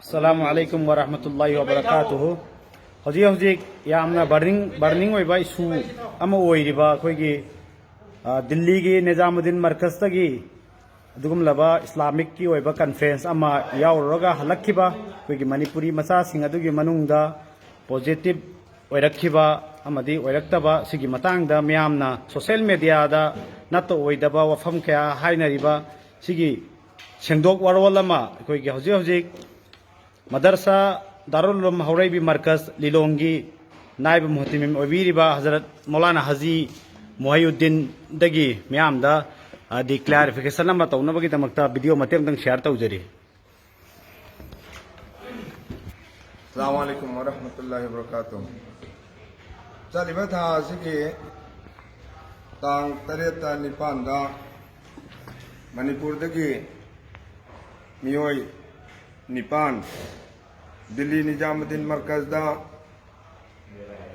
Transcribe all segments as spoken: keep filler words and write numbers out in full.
ꯑꯁꯂꯥꯃꯨ ꯑꯂꯥꯏꯀꯨꯝ ꯋꯔꯍꯃꯇꯨꯜꯂꯥꯍꯤ ꯋꯕꯔꯀꯥꯇꯨꯍꯨ꯫ ꯍꯧꯖꯤꯛ ꯍꯧꯖꯤꯛ ꯌꯥꯝꯅ ꯕꯔꯅꯤꯡ ꯕꯔꯅꯤꯡ ꯑꯣꯏꯕ ꯏꯁꯨ ꯑꯃ ꯑꯣꯏꯔꯤꯕ ꯑꯩꯈꯣꯏꯒꯤ, ꯑ, ꯗꯤꯜꯂꯤꯒꯤ ꯅꯤꯖꯥꯃꯨꯗꯤꯟ ꯃꯔꯀꯖꯇꯒꯤ ꯑꯗꯨꯒꯨꯝꯂꯕ ꯏꯁꯂꯥꯃꯤꯛꯀꯤ ꯑꯣꯏꯕ ꯀꯟꯐ꯭ꯔꯦꯟꯁ ꯑꯃ ꯌꯥꯎꯔꯨꯔꯒ ꯍꯜꯂꯛꯈꯤꯕ ꯑꯩꯈꯣꯏꯒꯤ ꯃꯅꯤꯄꯨꯔꯤ ꯃꯆꯥꯁꯤꯡ ꯑꯗꯨꯒꯤ ꯃꯅꯨꯡꯗ ꯄꯣꯖꯤꯇꯤꯚ ꯑꯣꯏꯔꯛꯈꯤꯕ ꯑꯃꯗꯤ ꯑꯣꯏꯔꯛꯇꯕ ꯁꯤꯒꯤ ꯃꯇꯥꯡꯗ ꯃꯤꯌꯥꯝꯅ ꯁꯣꯁꯦꯜ ꯃꯦꯗꯤꯌꯥꯗ ꯅꯠꯇ ꯑꯣꯏꯗꯕ ꯋꯥꯐꯝ ꯀꯌꯥ ꯍꯥꯏꯅꯔꯤꯕ ꯁꯤꯒꯤ ꯁꯦꯡꯗꯣꯛ ꯋꯥꯔꯣꯜ ꯑꯃ ꯑꯩꯈꯣꯏꯒꯤ ꯍꯧꯖꯤꯛ ꯍꯧꯖꯤꯛ ꯃꯗꯔꯁꯥ ꯗꯥꯔꯨꯜ ꯎꯂꯨꯝ ꯍꯧꯔꯩꯕꯤ ꯃꯔꯀꯖ ꯂꯤꯂꯣꯡꯒꯤ ꯅꯥꯏꯕ ꯃꯨꯍꯇꯃꯤꯝ ꯑꯣꯏꯕꯤꯔꯤꯕ ꯍꯖꯔꯠ ꯃꯧꯂꯥꯅꯥ ꯍꯥꯖꯤ ꯃꯨꯍꯩꯌꯨꯗꯤꯟꯗꯒꯤ ꯃꯤꯌꯥꯝꯗ, ꯑ, ꯗꯤ ꯀ꯭ꯂꯦꯔꯤꯐꯤꯀꯦꯁꯟ ꯑꯃ ꯇꯧꯅꯕꯒꯤꯗꯃꯛꯇ ꯚꯤꯗꯤꯑꯣ ꯃꯇꯦꯛ ꯑꯃꯇꯪ ꯁꯤꯌꯥꯔ ꯇꯧꯖꯔꯤ꯫ ꯑꯁꯂꯥꯃꯨ ꯑꯂꯥꯏꯀꯨꯝ ꯋꯔꯍꯃꯇꯨꯜꯂꯥꯍꯤ ꯋꯕꯔꯀꯥꯇꯨꯍꯨ꯫ ꯆꯠꯂꯤꯕ ꯊꯥ ꯑꯁꯤꯒꯤ ꯇꯥꯡ ꯇꯔꯦꯠꯇ ꯅꯤꯄꯥꯟꯗ ꯃꯅꯤꯄꯨꯔꯗꯒꯤ ꯃꯤꯑꯣꯏ ꯅꯤꯄꯥꯟ ꯗꯤꯜꯂꯤ ꯅꯤꯖꯥꯃꯨꯗꯤꯟ ꯃꯔꯀꯖꯗ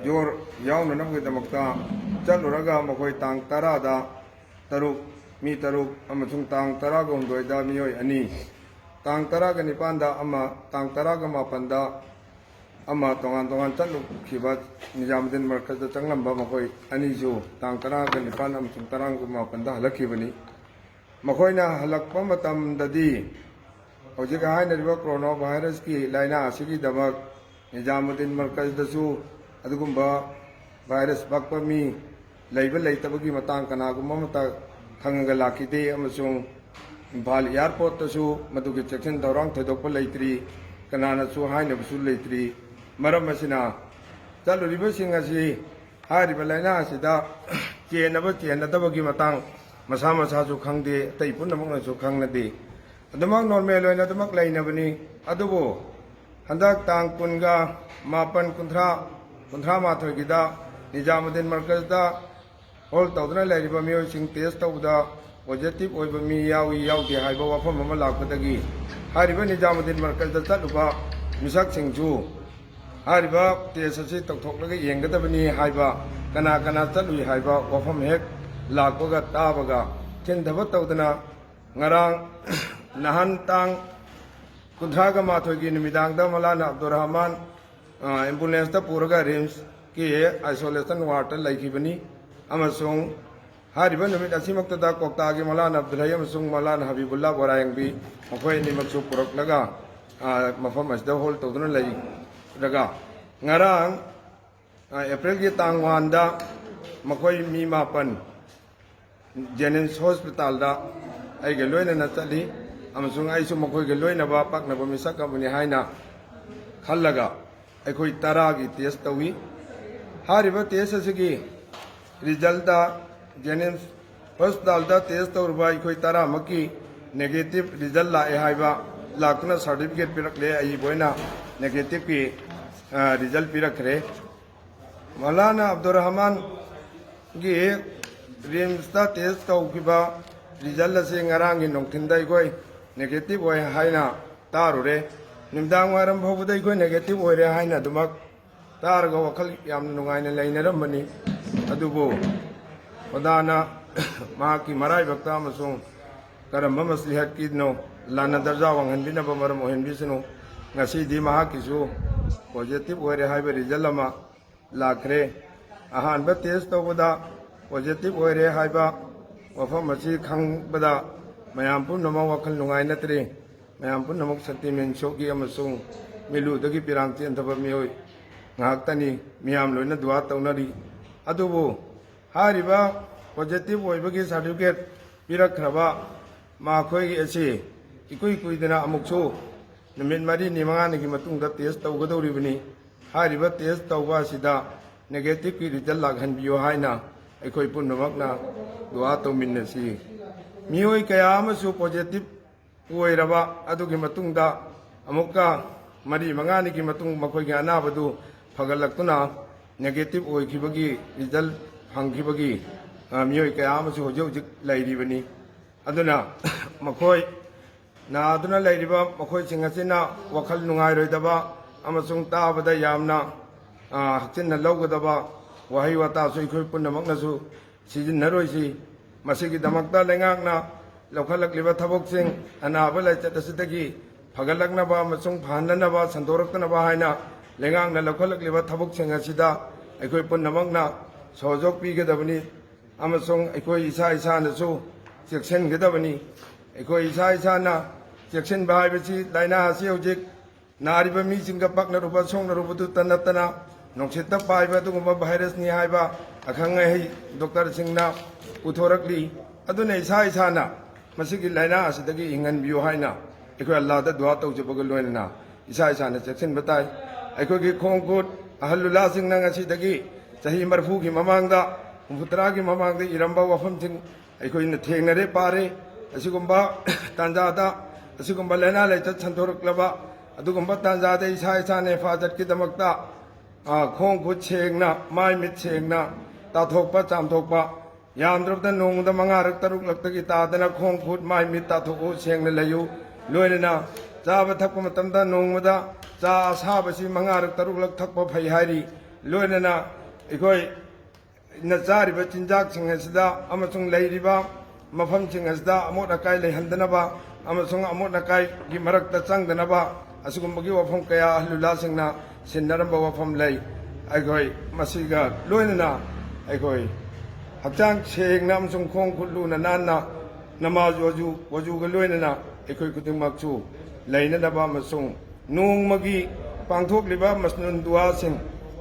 ꯖꯣꯔ ꯌꯥꯎꯅꯅꯕꯒꯤꯗꯃꯛꯇ ꯆꯠꯂꯨꯔꯒ ꯃꯈꯣꯏ ꯇꯥꯡ ꯇꯔꯥꯗ ꯇꯔꯨꯛ, ꯃꯤ ꯇꯔꯨꯛ ꯑꯃꯁꯨꯡ ꯇꯥꯡ ꯇꯔꯥꯒ ꯍꯨꯝꯗꯣꯏꯗ ꯃꯤꯑꯣꯏ ꯑꯅꯤ, ꯇꯥꯡ ꯇꯔꯥꯒ ꯅꯤꯄꯥꯟꯗ ꯑꯃ, ꯇꯥꯡ ꯇꯔꯥꯒ ꯃꯥꯄꯟꯗ ꯑꯃ ꯇꯣꯉꯥꯟ ꯇꯣꯉꯥꯟ ꯆꯠꯂꯨꯈꯤꯕ ꯅꯤꯖꯥꯃꯨꯗꯤꯟ ꯃꯔꯀꯖꯗ ꯆꯪꯂꯝꯕ ꯃꯈꯣꯏ ꯑꯅꯤꯁꯨ ꯇꯥꯡ ꯇꯔꯥꯒ ꯅꯤꯄꯥꯟ ꯑꯃꯁꯨꯡ ꯇꯔꯥꯒ ꯃꯥꯄꯟꯗ ꯍꯜꯂꯛꯈꯤꯕꯅꯤ꯫ ꯃꯈꯣꯏꯅ ꯍꯜꯂꯛꯄ ꯃꯇꯝꯗꯗꯤ ꯍꯧꯖꯤꯛ ꯍꯥꯏꯅꯔꯤꯕ ꯀꯣꯔꯣꯅꯥ ꯚꯥꯏꯔꯁꯀꯤ ꯂꯥꯏꯅꯥ ꯑꯁꯤꯒꯤꯗꯃꯛ ꯅꯤꯖꯥꯃꯨꯗꯤꯟ ꯃꯔꯀꯖꯗꯁꯨ ꯑꯗꯨꯒꯨꯝꯕ ꯚꯥꯏꯔꯁ ꯄꯛꯄ ꯃꯤ ꯂꯩꯕ ꯂꯩꯇꯕꯒꯤ ꯃꯇꯥꯡ ꯀꯅꯥꯒꯨꯝꯕ ꯑꯃꯠꯇ ꯈꯪꯉꯒ ꯂꯥꯛꯈꯤꯗꯦ ꯑꯃꯁꯨꯡ ꯏꯝꯐꯥꯜ ꯑꯦꯌꯥꯔꯄꯣꯔꯠꯇꯁꯨ ꯃꯗꯨꯒꯤ ꯆꯦꯛꯁꯤꯟ ꯊꯧꯔꯥꯡ ꯊꯣꯏꯗꯣꯛꯄ ꯂꯩꯇ꯭ꯔꯤ, ꯀꯅꯥꯅꯁꯨ ꯍꯥꯏꯅꯕꯁꯨ ꯂꯩꯇ꯭ꯔꯤ꯫ ꯃꯔꯝ ꯑꯁꯤꯅ ꯆꯠꯂꯨꯔꯤꯕꯁꯤꯡ ꯑꯁꯤ ꯍꯥꯏꯔꯤꯕ ꯂꯥꯏꯅꯥ ꯑꯁꯤꯗ ꯆꯦꯟꯅꯕ ꯆꯦꯟꯅꯗꯕꯒꯤ ꯃꯇꯥꯡ ꯃꯁꯥ ꯃꯁꯥꯁꯨ ꯈꯪꯗꯦ, ꯑꯇꯩ ꯄꯨꯝꯅꯃꯛꯅꯁꯨ ꯈꯪꯅꯗꯦ꯫ ꯑꯗꯨꯃꯛ ꯅꯣꯔꯃꯦꯜ ꯑꯣꯏꯅ ꯑꯗꯨꯃꯛ ꯂꯩꯅꯕꯅꯤ꯫ ꯑꯗꯨꯕꯨ ꯍꯟꯗꯛ ꯇꯥꯡ ꯀꯨꯟꯒ ꯃꯥꯄꯟ, ꯀꯨꯟꯊ꯭ꯔꯥ, ꯀꯨꯟꯊ꯭ꯔꯥ ꯃꯥꯊꯣꯏꯒꯤꯗ ꯅꯤꯖꯥꯃꯨꯗꯤꯟ ꯃꯔꯀꯖꯗ ꯍꯣꯜ ꯇꯧꯗꯨꯅ ꯂꯩꯔꯤꯕ ꯃꯤꯑꯣꯏꯁꯤꯡ ꯇꯦꯁ ꯇꯧꯕꯗ ꯄꯣꯖꯤꯇꯤꯚ ꯑꯣꯏꯕ ꯃꯤ ꯌꯥꯎꯏ ꯌꯥꯎꯗꯦ ꯍꯥꯏꯕ ꯋꯥꯐꯝ ꯑꯃ ꯂꯥꯛꯄꯗꯒꯤ ꯍꯥꯏꯔꯤꯕ ꯅꯤꯖꯥꯃꯨꯗꯤꯟ ꯃꯔꯀꯖꯗ ꯆꯠꯂꯨꯕ ꯃꯤꯁꯛꯁꯤꯡꯁꯨ ꯍꯥꯏꯔꯤꯕ ꯇꯦꯁ ꯑꯁꯤ ꯇꯧꯊꯣꯛꯂꯒ ꯌꯦꯡꯒꯗꯕꯅꯤ ꯍꯥꯏꯕ, ꯀꯅꯥ ꯀꯅꯥ ꯆꯠꯂꯨꯏ ꯍꯥꯏꯕ ꯋꯥꯐꯝ ꯍꯦꯛ ꯂꯥꯛꯄꯒ ꯇꯥꯕꯒ ꯊꯤꯟꯊꯕ ꯇꯧꯗꯅ ꯉꯔꯥꯡ ꯅꯍꯥꯟ ꯇꯥꯡ ꯀꯨꯟꯊ꯭ꯔꯥꯒ ꯃꯥꯊꯣꯏꯒꯤ ꯅꯨꯃꯤꯗꯥꯡꯗ ꯃꯂꯥꯅ ꯑꯕꯗꯨꯔ ꯔꯍꯃꯥꯟ, ꯑ, ꯑꯦꯝꯕꯨꯂꯦꯟꯁꯇ ꯄꯨꯔꯒ ꯔꯤꯝꯁꯀꯤ ꯑꯥꯏꯁꯣꯂꯦꯁꯟ ꯋꯥꯔꯗꯇ ꯂꯩꯈꯤꯕꯅꯤ꯫ ꯑꯃꯁꯨꯡ ꯍꯥꯏꯔꯤꯕ ꯅꯨꯃꯤꯠ ꯑꯁꯤꯃꯛꯇꯗ ꯀꯣꯛꯇꯥꯒꯤ ꯃꯂꯥꯅ ꯑꯕꯗꯨꯜꯍꯩ ꯑꯃꯁꯨꯡ ꯃꯂꯥꯅ ꯍꯕꯤꯕꯨꯜꯂꯥ ꯕꯣꯔꯥꯌꯦꯡꯕꯤ, ꯃꯈꯣꯏ ꯑꯅꯤꯃꯛꯁꯨ ꯄꯨꯔꯛꯂꯒ, ꯑ, ꯃꯐꯝ ꯑꯁꯤꯗ ꯍꯣꯜ ꯇꯧꯗꯨꯅ ꯂꯩꯔꯒ, ꯉꯔꯥꯡ, ꯑ, ꯑꯦꯄ꯭ꯔꯤꯜꯒꯤ ꯇꯥꯡ ꯋꯥꯟꯗ ꯃꯈꯣꯏ ꯃꯤ ꯃꯥꯄꯟ ꯖꯦꯅꯤꯝꯁ ꯍꯣꯁꯄꯤꯇꯥꯜꯗ ꯑꯩꯒ ꯂꯣꯏꯅꯅ ꯆꯠꯂꯤ, ꯑꯃꯁꯨꯡ ꯑꯩꯁꯨ ꯃꯈꯣꯏꯒ ꯂꯣꯏꯅꯕ ꯄꯛꯅꯕ ꯃꯤꯁꯛ ꯑꯃꯅꯤ ꯍꯥꯏꯅ ꯈꯜꯂꯒ ꯑꯩꯈꯣꯏ ꯇꯔꯥꯒꯤ ꯇꯦꯁ ꯇꯧꯏ꯫ ꯍꯥꯏꯔꯤꯕ ꯇꯦꯁ ꯑꯁꯤꯒꯤ ꯔꯤꯖꯜꯇ ꯖꯦꯅꯤꯝꯁ ꯍꯣꯁꯄꯤꯇꯥꯜꯗ ꯇꯦꯁ ꯇꯧꯔꯨꯕ ꯑꯩꯈꯣꯏ ꯇꯔꯥꯃꯛꯀꯤ ꯅꯦꯒꯦꯇꯤꯚ ꯔꯤꯖꯜ ꯂꯥꯛꯑꯦ ꯍꯥꯏꯕ ꯂꯥꯛꯇꯨꯅ ꯁꯥꯔꯇꯤꯐꯤꯀꯦꯠ ꯄꯤꯔꯛꯂꯦ꯫ ꯑꯩꯕꯨ ꯑꯣꯏꯅ ꯅꯦꯒꯦꯇꯤꯚꯀꯤ, ꯑ, ꯔꯤꯖꯜ ꯄꯤꯔꯛꯈ꯭ꯔꯦ꯫ ꯃꯧꯂꯥꯅꯥ ꯑꯕꯗꯨꯔ ꯔꯍꯃꯥꯟꯒꯤ ꯔꯤꯝꯁꯇ ꯇꯦꯁ ꯇꯧꯈꯤꯕ ꯔꯤꯖꯜ ꯑꯁꯤ ꯉꯔꯥꯡꯒꯤ ꯅꯨꯡꯊꯤꯟꯗ ꯑꯩꯈꯣꯏ ꯅꯦꯒꯦꯇꯤꯚ ꯑꯣꯏ ꯍꯥꯏꯅ ꯇꯥꯔꯨꯔꯦ꯫ ꯅꯨꯃꯤꯗꯥꯡ ꯋꯥꯏꯔꯝ ꯐꯥꯎꯕꯗ ꯑꯩꯈꯣꯏ ꯅꯦꯒꯦꯇꯤꯚ ꯑꯣꯏꯔꯦ ꯍꯥꯏꯅ ꯑꯗꯨꯃꯛ ꯇꯥꯔꯒ ꯋꯥꯈꯜ ꯌꯥꯝꯅ ꯅꯨꯡꯉꯥꯏꯅ ꯂꯩꯅꯔꯝꯕꯅꯤ꯫ ꯑꯗꯨꯕꯨ ꯈꯨꯗꯥꯅ ꯃꯍꯥꯛꯀꯤ ꯃꯔꯥꯏꯕꯛꯇ ꯑꯃꯁꯨꯡ ꯀꯔꯝꯕ ꯃꯁꯂꯤꯍꯠꯀꯤꯅꯣ ꯂꯥꯟꯅ ꯗꯔꯖꯥ ꯋꯥꯡꯍꯟꯕꯤꯅꯕ ꯃꯔꯝ ꯑꯣꯏꯍꯟꯕꯤꯁꯅꯨ꯫ ꯉꯁꯤꯗꯤ ꯃꯍꯥꯛꯀꯤꯁꯨ ꯄꯣꯖꯤꯇꯤꯚ ꯑꯣꯏꯔꯦ ꯍꯥꯏꯕ ꯔꯤꯖꯜ ꯑꯃ ꯂꯥꯛꯈ꯭ꯔꯦ꯫ ꯑꯍꯥꯟꯕ ꯇꯦꯁ ꯇꯧꯕꯗ ꯄꯣꯖꯤꯇꯤꯚ ꯑꯣꯏꯔꯦ ꯍꯥꯏꯕ ꯋꯥꯐꯝ ꯑꯁꯤ ꯈꯪꯕꯗ ꯃꯌꯥꯝ ꯄꯨꯝꯅꯃꯛ ꯋꯥꯈꯜ ꯅꯨꯡꯉꯥꯏꯅꯗ꯭ꯔꯦ꯫ ꯃꯌꯥꯝ ꯄꯨꯝꯅꯃꯛ ꯁꯛꯇꯤꯃꯦꯟ ꯁꯣꯛꯏ ꯑꯃꯁꯨꯡ ꯃꯤꯠꯂꯨꯗꯒꯤ ꯄꯤꯔꯥꯡ ꯆꯦꯟꯗꯕ ꯃꯤꯑꯣꯏ ꯉꯥꯏꯍꯥꯛꯇꯅꯤ꯫ ꯃꯤꯌꯥꯝ ꯂꯣꯏꯅ ꯗꯨꯋꯥ ꯇꯧꯅꯔꯤ꯫ ꯑꯗꯨꯕꯨ ꯍꯥꯏꯔꯤꯕ ꯄꯣꯖꯤꯇꯤꯚ ꯑꯣꯏꯕꯒꯤ ꯁꯥꯔꯇꯤꯐꯤꯀꯦꯠ ꯄꯤꯔꯛꯈ꯭ꯔꯕ ꯃꯈꯣꯏ ꯑꯁꯤ ꯏꯀꯨꯏ ꯀꯨꯏꯗꯅ ꯑꯃꯨꯛꯁꯨ ꯅꯨꯃꯤꯠ ꯃꯔꯤꯅꯤ ꯃꯉꯥꯅꯤꯒꯤ ꯃꯇꯨꯡꯗ ꯇꯦꯁ ꯇꯧꯒꯗꯧꯔꯤꯕꯅꯤ꯫ ꯍꯥꯏꯔꯤꯕ ꯇꯦꯁ ꯇꯧꯕ ꯑꯁꯤꯗ ꯅꯦꯒꯦꯇꯤꯚꯀꯤ ꯔꯤꯖꯜ ꯂꯥꯛꯍꯟꯕꯤꯌꯨ ꯍꯥꯏꯅ ꯑꯩꯈꯣꯏ ꯄꯨꯝꯅꯃꯛꯅ ꯗꯨꯋꯥ ꯇꯧꯃꯤꯟꯅꯁꯤ꯫ ꯃꯤꯑꯣꯏ ꯀꯌꯥ ꯑꯃꯁꯨ ꯄꯣꯖꯤꯇꯤꯚ ꯑꯣꯏꯔꯕ ꯑꯗꯨꯒꯤ ꯃꯇꯨꯡꯗ ꯑꯃꯨꯛꯀ ꯃꯔꯤ ꯃꯉꯥꯅꯤꯒꯤ ꯃꯇꯨꯡ ꯃꯈꯣꯏꯒꯤ ꯑꯅꯥꯕꯗꯨ ꯐꯒꯠꯂꯛꯇꯨꯅ ꯅꯦꯒꯦꯇꯤꯚ ꯑꯣꯏꯈꯤꯕꯒꯤ ꯔꯤꯖꯜ ꯐꯪꯈꯤꯕꯒꯤ, ꯑ, ꯃꯤꯑꯣꯏ ꯀꯌꯥ ꯑꯃꯁꯨ ꯍꯧꯖꯤꯛ ꯍꯧꯖꯤꯛ ꯂꯩꯔꯤꯕꯅꯤ꯫ ꯑꯗꯨꯅ ꯃꯈꯣꯏ ꯅꯥꯗꯨꯅ ꯂꯩꯔꯤꯕ ꯃꯈꯣꯏꯁꯤꯡ ꯑꯁꯤꯅ ꯋꯥꯈꯜ ꯅꯨꯡꯉꯥꯏꯔꯣꯏꯗꯕ ꯑꯃꯁꯨꯡ ꯇꯥꯕꯗ ꯌꯥꯝꯅ, ꯑ, ꯍꯛꯆꯤꯟꯅ ꯂꯧꯒꯗꯕ ꯋꯥꯍꯩ ꯋꯥꯇꯥꯁꯨ ꯑꯩꯈꯣꯏ ꯄꯨꯝꯅꯃꯛꯅꯁꯨ ꯁꯤꯖꯤꯟꯅꯔꯣꯏꯁꯤ꯫ ꯃꯁꯤꯒꯤꯗꯃꯛꯇ ꯂꯩꯉꯥꯛꯅ ꯂꯧꯈꯠꯂꯛꯂꯤꯕ ꯊꯕꯛꯁꯤꯡ ꯑꯅꯥꯕ ꯂꯥꯏꯆꯠ ꯑꯁꯤꯗꯒꯤ ꯐꯒꯠꯂꯛꯅꯕ ꯑꯃꯁꯨꯡ ꯐꯍꯟꯅꯅꯕ, ꯁꯟꯗꯣꯔꯛꯇꯅꯕ ꯍꯥꯏꯅ ꯂꯩꯉꯥꯛꯅ ꯂꯧꯈꯠꯂꯛꯂꯤꯕ ꯊꯕꯛꯁꯤꯡ ꯑꯁꯤꯗ ꯑꯩꯈꯣꯏ ꯄꯨꯝꯅꯃꯛꯅ ꯁꯍꯌꯣꯒ ꯄꯤꯒꯗꯕꯅꯤ꯫ ꯑꯃꯁꯨꯡ ꯑꯩꯈꯣꯏ ꯏꯁꯥ ꯏꯁꯥꯅꯁꯨ ꯆꯦꯛꯁꯤꯟꯒꯗꯕꯅꯤ꯫ ꯑꯩꯈꯣꯏ ꯏꯁꯥ ꯏꯁꯥꯅ ꯆꯦꯛꯁꯤꯟꯕ ꯍꯥꯏꯕꯁꯤ ꯂꯥꯏꯅꯥ ꯑꯁꯤ ꯍꯧꯖꯤꯛ ꯅꯥꯔꯤꯕ ꯃꯤꯁꯤꯡꯒ ꯄꯛꯅꯔꯨꯕ ꯁꯣꯛꯅꯔꯨꯕꯗꯨꯇ ꯅꯠꯇꯅ, ꯅꯨꯡꯁꯤꯠꯇ ꯄꯥꯏꯕ ꯑꯗꯨꯒꯨꯝꯕ ꯚꯥꯏꯔꯁꯅꯤ ꯍꯥꯏꯕ ꯑꯈꯪ ꯑꯍꯩ ꯗꯣꯛꯇꯔꯁꯤꯡꯅ ꯄꯨꯊꯣꯔꯛꯂꯤ꯫ ꯑꯗꯨꯅ ꯏꯁꯥ ꯏꯁꯥꯅ ꯃꯁꯤꯒꯤ ꯂꯥꯏꯅꯥ ꯑꯁꯤꯗꯒꯤ ꯍꯤꯡꯍꯟꯕꯤꯌꯨ ꯍꯥꯏꯅ ꯑꯩꯈꯣꯏ ꯑꯜꯂꯥꯗ ꯗꯨꯋꯥ ꯇꯧꯖꯕꯒ ꯂꯣꯏꯅꯅ ꯏꯁꯥ ꯏꯁꯥꯅ ꯆꯦꯛꯁꯤꯟꯕ ꯇꯥꯏ꯫ ꯑꯩꯈꯣꯏꯒꯤ ꯈꯣꯡ ꯈꯨꯠ ꯑꯍꯜ ꯎꯂꯥꯁꯤꯡꯅ ꯉꯁꯤꯗꯒꯤ ꯆꯍꯤ ꯃꯔꯤꯐꯨꯒꯤ ꯃꯃꯥꯡꯗ, ꯍꯨꯝꯐꯨꯇꯔꯥꯒꯤ ꯃꯃꯥꯡꯗ ꯏꯔꯝꯕ ꯋꯥꯐꯝꯁꯤꯡ ꯑꯩꯈꯣꯏꯅ ꯊꯦꯡꯅꯔꯦ, ꯄꯥꯔꯦ꯫ ꯑꯁꯤꯒꯨꯝꯕ ꯇꯥꯟꯖꯥꯗ, ꯑꯁꯤꯒꯨꯝꯕ ꯂꯥꯏꯅꯥ ꯂꯥꯏꯆꯠ ꯁꯟꯗꯣꯔꯛꯂꯕ ꯑꯗꯨꯒꯨꯝꯕ ꯇꯥꯟꯖꯥꯗ ꯏꯁꯥ ꯏꯁꯥꯅ ꯍꯦꯐꯥꯖꯠꯀꯤꯗꯃꯛꯇ, ꯑ, ꯈꯣꯡ ꯈꯨꯠ ꯁꯦꯡꯅ, ꯃꯥꯏ ꯃꯤꯠ ꯁꯦꯡꯅ ꯇꯥꯊꯣꯛꯄ, ꯆꯥꯝꯊꯣꯛꯄ, ꯌꯥꯝꯗ꯭ꯔꯕꯗ ꯅꯣꯡꯃꯗ ꯃꯉꯥꯔꯛ ꯇꯔꯨꯛꯂꯛꯇꯒꯤ ꯇꯥꯗꯅ ꯈꯣꯡ ꯈꯨꯠ ꯃꯥꯏ ꯃꯤꯠ ꯇꯥꯊꯣꯛꯎ, ꯁꯦꯡꯅ ꯂꯩꯌꯨ꯫ ꯂꯣꯏꯅꯅ ꯆꯥꯕ ꯊꯛꯄ ꯃꯇꯝꯗ ꯅꯣꯡꯃꯗ ꯆꯥ ꯑꯁꯥꯕꯁꯤ ꯃꯉꯥꯔꯛ ꯇꯔꯨꯛꯂꯛ ꯊꯛꯄ ꯐꯩ ꯍꯥꯏꯔꯤ꯫ ꯂꯣꯏꯅꯅ ꯑꯩꯈꯣꯏꯅ ꯆꯥꯔꯤꯕ ꯆꯤꯟꯖꯥꯛꯁꯤꯡ ꯑꯁꯤꯗ ꯑꯃꯁꯨꯡ ꯂꯩꯔꯤꯕ ꯃꯐꯝꯁꯤꯡ ꯑꯁꯤꯗ ꯑꯃꯣꯠ ꯑꯀꯥꯏ ꯂꯩꯍꯟꯗꯅꯕ ꯑꯃꯁꯨꯡ ꯑꯃꯣꯠ ꯑꯀꯥꯏꯒꯤ ꯃꯔꯛꯇ ꯆꯪꯗꯅꯕ ꯑꯁꯤꯒꯨꯝꯕꯒꯤ ꯋꯥꯐꯝ ꯀꯌꯥ ꯑꯍꯜ ꯎꯂꯥꯁꯤꯡꯅ ꯁꯤꯟꯅꯔꯝꯕ ꯋꯥꯐꯝ ꯂꯩ꯫ ꯑꯩꯈꯣꯏ ꯃꯁꯤꯒ ꯂꯣꯏꯅꯅ ꯑꯩꯈꯣꯏ ꯍꯛꯆꯥꯡ ꯁꯦꯡꯅ ꯑꯃꯁꯨꯡ ꯈꯣꯡ ꯈꯨꯠ ꯂꯨꯅ ꯅꯥꯟꯅ ꯅꯃꯥꯖ ꯋꯖꯨ, ꯋꯖꯨꯒ ꯂꯣꯏꯅꯅ ꯑꯩꯈꯣꯏ ꯈꯨꯗꯤꯡꯃꯛꯁꯨ ꯂꯩꯅꯅꯕ ꯑꯃꯁꯨꯡ ꯅꯣꯡꯃꯒꯤ ꯄꯥꯡꯊꯣꯛꯂꯤꯕ ꯃꯁꯅꯨꯟ ꯗꯨꯋꯥꯁꯤꯡ,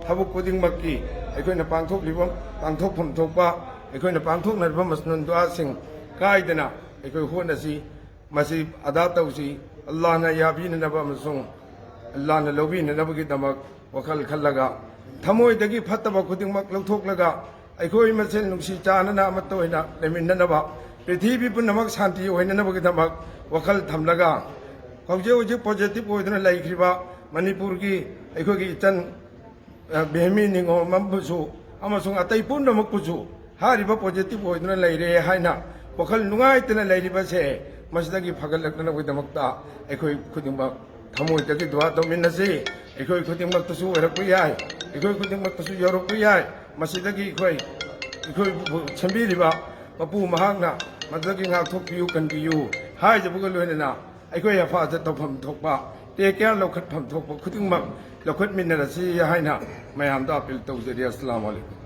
ꯊꯕꯛ ꯈꯨꯗꯤꯡꯃꯛꯀꯤ ꯑꯩꯈꯣꯏꯅ ꯄꯥꯡꯊꯣꯛꯂꯤꯕ, ꯄꯥꯡꯊꯣꯛꯐꯝ ꯊꯣꯛꯄ ꯑꯩꯈꯣꯏꯅ ꯄꯥꯡꯊꯣꯛꯅꯔꯤꯕ ꯃꯁꯅꯨꯟ ꯗꯨꯋꯥꯁꯤꯡ ꯀꯥꯏꯗꯅ ꯑꯩꯈꯣꯏ ꯍꯣꯠꯅꯁꯤ꯫ ꯃꯁꯤ ꯑꯗꯥ ꯇꯧꯁꯤ꯫ ꯑꯜꯂꯥꯍꯅ ꯌꯥꯕꯤꯅꯅꯕ ꯑꯃꯁꯨꯡ ꯑꯜꯂꯥꯍꯅ ꯂꯧꯕꯤꯅꯅꯕꯒꯤꯗꯃꯛ ꯋꯥꯈꯜ ꯈꯜꯂꯒ, ꯊꯃꯣꯏꯗꯒꯤ ꯐꯠꯇꯕ ꯈꯨꯗꯤꯡꯃꯛ ꯂꯧꯊꯣꯛꯂꯒ, ꯑꯩꯈꯣꯏ ꯃꯁꯦꯜ ꯅꯨꯡꯁꯤ ꯆꯥꯟꯅꯅ ꯑꯃꯠꯇ ꯑꯣꯏꯅ ꯂꯩꯃꯤꯟꯅꯅꯕ, ꯄ꯭ꯔꯤꯊꯤꯕꯤ ꯄꯨꯝꯅꯃꯛ ꯁꯥꯟꯇꯤ ꯑꯣꯏꯅꯅꯕꯒꯤꯗꯃꯛ ꯋꯥꯈꯜ ꯊꯝꯂꯒ, ꯍꯧꯖꯤꯛ ꯍꯧꯖꯤꯛ ꯄꯣꯖꯤꯇꯤꯚ ꯑꯣꯏꯗꯨꯅ ꯂꯩꯈ꯭ꯔꯤꯕ ꯃꯅꯤꯄꯨꯔꯒꯤ ꯑꯩꯈꯣꯏꯒꯤ ꯏꯆꯟ, ꯑ, ꯕꯦꯍꯃꯤ ꯅꯤꯉꯣꯝ ꯑꯃꯕꯨꯁꯨ ꯑꯃꯁꯨꯡ ꯑꯇꯩ ꯄꯨꯝꯅꯃꯛꯄꯨꯁꯨ ꯍꯥꯏꯔꯤꯕ ꯄꯣꯖꯤꯇꯤꯚ ꯑꯣꯏꯗꯨꯅ ꯂꯩꯔꯦ ꯍꯥꯏꯅ ꯋꯥꯈꯜ ꯅꯨꯡꯉꯥꯏꯇꯅ ꯂꯩꯔꯤꯕꯁꯦ, ꯃꯁꯤꯗꯒꯤ ꯐꯒꯠꯂꯛꯅꯕꯒꯤꯗꯃꯛꯇ ꯑꯩꯈꯣꯏ ꯈꯨꯗꯤꯡꯃꯛ ꯊꯃꯣꯏꯗꯒꯤ ꯗꯨꯋꯥ ꯇꯧꯃꯤꯟꯅꯁꯤ꯫ ꯑꯩꯈꯣꯏ ꯈꯨꯗꯤꯡꯃꯛꯇꯁꯨ ꯑꯣꯏꯔꯛꯄ ꯌꯥꯏ, ꯑꯩꯈꯣꯏ ꯈꯨꯗꯤꯡꯃꯛꯇꯁꯨ ꯌꯧꯔꯛꯄ ꯌꯥꯏ꯫ ꯃꯁꯤꯗꯒꯤ ꯑꯩꯈꯣꯏ, ꯑꯩꯈꯣꯏꯕꯨ ꯁꯦꯝꯕꯤꯔꯤꯕ ꯃꯄꯨ ꯃꯍꯥꯛꯅ ꯃꯗꯨꯗꯒꯤ ꯉꯥꯛꯊꯣꯛꯄꯤꯌꯨ, ꯀꯟꯕꯤꯌꯨ ꯍꯥꯏꯖꯕꯒ ꯂꯣꯏꯅꯅ, ꯑꯩꯈꯣꯏ ꯑꯦꯐ ꯑꯥꯏ ꯑꯥꯔꯗ ꯇꯧꯐꯝ ꯊꯣꯛꯄ, ꯇꯦꯛ ꯀꯦꯌꯔ ꯂꯧꯈꯠꯐꯝ ꯊꯣꯛꯄ ꯈꯨꯗꯤꯡꯃꯛ ꯂꯧꯈꯠꯃꯤꯟꯅꯔꯁꯤ ꯍꯥꯏꯅ ꯃꯌꯥꯝꯗ ꯑꯥꯄꯤꯜ ꯇꯧꯖꯔꯤ꯫ ꯑꯁꯂꯥꯃꯨ ꯑꯂꯩꯀꯨꯝ꯫